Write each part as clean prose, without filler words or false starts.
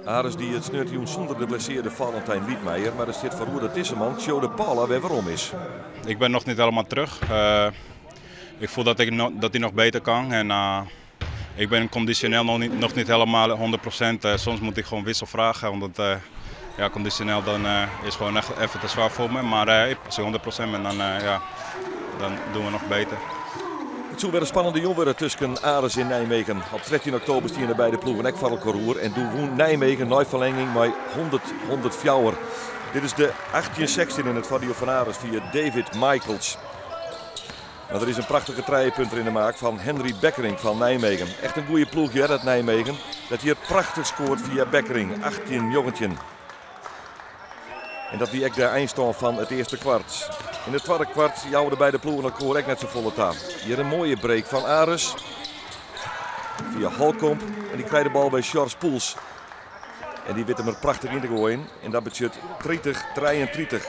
Aris die it sneontejûn sûnder de blessearde Valentijn Lietmeijer, mar it stiet foaroer dat dizze man, Tjo de Paula, wer werom is. Ik ben nog niet helemaal terug. Ik voel dat ik dat hij nog beter kan. En ik ben conditioneel nog niet helemaal 100%. Soms moet ik gewoon wissel vragen, omdat, ja, conditioneel dan is gewoon echt even te zwaar voor me. Maar als ik 100% ben, dan, ja, dan doen we nog beter. It soe wer in spannende jûn wurde tusken Aris en Nijmegen. Op 13 oktober stiene beide ploegen ek foar elkoar oer en doe wûn Nijmegen nei ferlinging mei 100-104. Dit is de 18-16 yn it foardiel fan Aris fia David Michaels. Mar der is in prachtige trijepunter yn de maak fan Henry Bekkering fan Nijmegen. Echt in goede ploech hear, dat Nijmegen. Dat hjir prachtich skoart fia Bekkering, 18-19. En dat wie ek de einstân fan it earste kwart. Yn it twadde kwart jouwe de beide ploegen elkoar ek net safolle ta. Hjir in moaie break fan Aris. Fia Holkomp. En dy krijt de bal by Sjors Poels. En dy wit him der prachtich yn te goaien. En dat betsjut 30-33.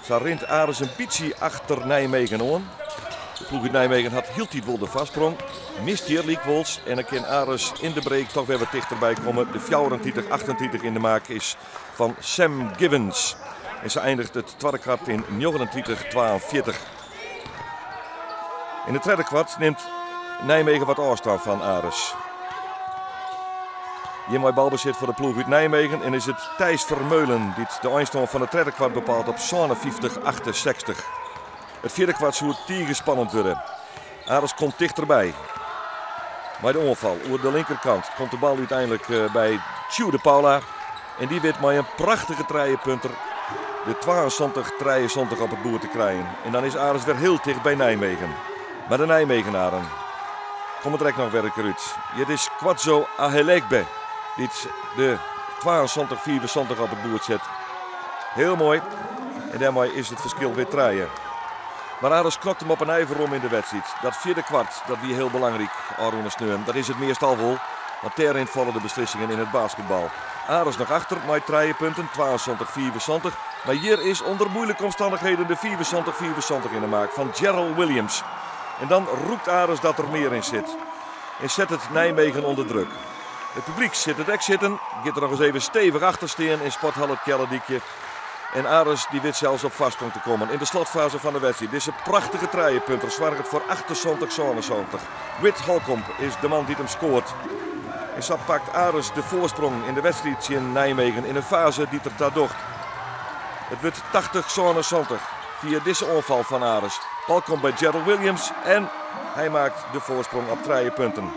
Sa rint Aris in bytsje achter Nijmegen oan. De ploech út Nijmegen hat hieltyd wol de foarsprong. Mist hjir lykwols en dan kin Aris yn de break dochs wer wat tichterby komme. De 34-38 yn de maak is fan Sam Givens. En sa einiget it twadde kwart yn 39-42. Yn it tredde kwart nimt Nijmegen wat ôfstân fan Aris. Hjir mei balbesit foar de ploech út Nijmegen en is it Thijs Vermeulen dy't de einstân fan it tredde kwart bepaalt op 57-68. It fjirde kwart soe tige spannend wurde. Aris komt tichterby. Mei de oanfal oer de linkerkant komt de bal úteinlik by Tjoe de Paula. En dy wit mei in prachtige trijepunter de 72-73 op it boerd te krijen. En dan is Aris wer hiel ticht by Nijmegen. Mar de Nijmegenaren komme der ek noch wer in kear út. Hjir is Kwadzo Ahelegbe dy't de 72-75 op it boerd set. Hiel moai. En dêrmei is it ferskil wer trije. Mar Aris knokt him op 'e nij werom yn de wedstriid. Dat fjirde kwart, dat wie hiel belangryk ôfrûne sneon. Dat is it meastal wol, want dêryn falle de beslissingen yn it basketbal. Aris noch achter mei trije punten, 72-75. Mar hjir is ûnder muoilike omstannichheden de 75-75 yn de maak fan Gerald Williams. En dan rûkt Aris dat der mear yn sit. En set it Nijmegen ûnder druk. It publyk sit it ek sitten, giet der noch ris even stevich achter stean yn sporthal it Kealledykje. En Aris dy wit sels op foarsprong te kommen yn de slotfaze fan de wedstriid. Dizze prachtige trijepunter soarget foar 78-77. Whit Holcomb is de man dy't him skoart. En sa pakt Aris de foarsprong yn de wedstriid tsjin Nijmegen yn in faze dy't der ta docht. It wurdt 80-77 fia dizze oanfal fan Aris. Bal komt by Gerald Williams en hy makket de foarsprong op trije punten.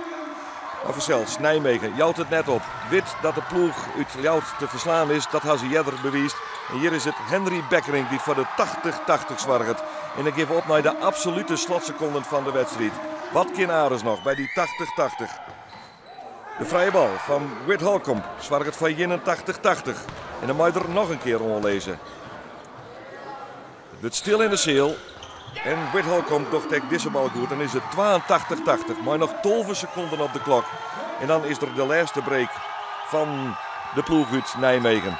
Mar fansels, Nijmegen jout it net op. Wit dat de ploech út Ljouwert te ferslaan is, dat ha se earder bewiisd. En hjir is it Henry Bekkering dy't foar de 80-80 soarget. En dan gean we op nei de absolute slotsekonden fan de wedstriid. Wat kin Aris noch by dy 80-80? De frije bal fan Whit Holcomb soarget foar 81-80. En dan mei er noch in kear oanlizze. It wurdt stil yn de seal. En Whit Holcomb docht ek dizze bal goed. Dan is it 82-80 mei noch 12 sekonden op de klok. En dan is der de lêste break fan de ploech út Nijmegen.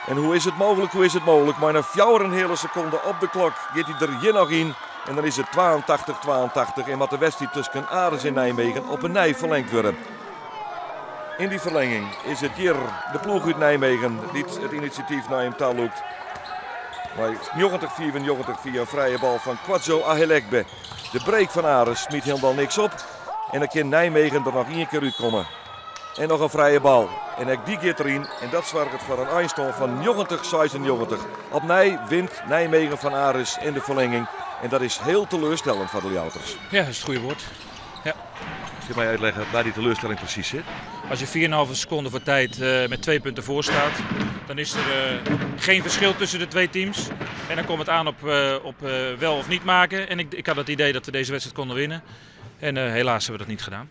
En hoe is it mooglik, hoe is it mooglik? Mei noch 4,5 sekonde op de klok giet hy der hjir noch yn. En dan is it 82-82 en moat de wedstriid tusken Aris en Nijmegen op 'e nij ferlingd wurde. Yn dy ferlinging is it hjir de ploech út Nijmegen dy't it inisjatyf nei him ta lûkt. Mei 90-95 fia in frije bal fan Kwadzo Ahelegbe. De break fan Aris smyt hielendal niks op. En dan kin Nijmegen der noch ien kear útkomme. En noch in frije bal. En ek dy giet deryn. En dat soarget foar in einstân fan 90-96. Opnij wint Nijmegen fan Aris yn de ferlinging. En dat is hiel teleurstellend foar de Ljouwerters. Ja, dat is it goede wurd. Ja. Kun je mij uitleggen waar die teleurstelling precies zit? Als je 4,5 seconden voor tijd met twee punten voor staat, dan is er geen verschil tussen de twee teams. En dan komt het aan op wel of niet maken. En ik had het idee dat we deze wedstrijd konden winnen. En helaas hebben we dat niet gedaan.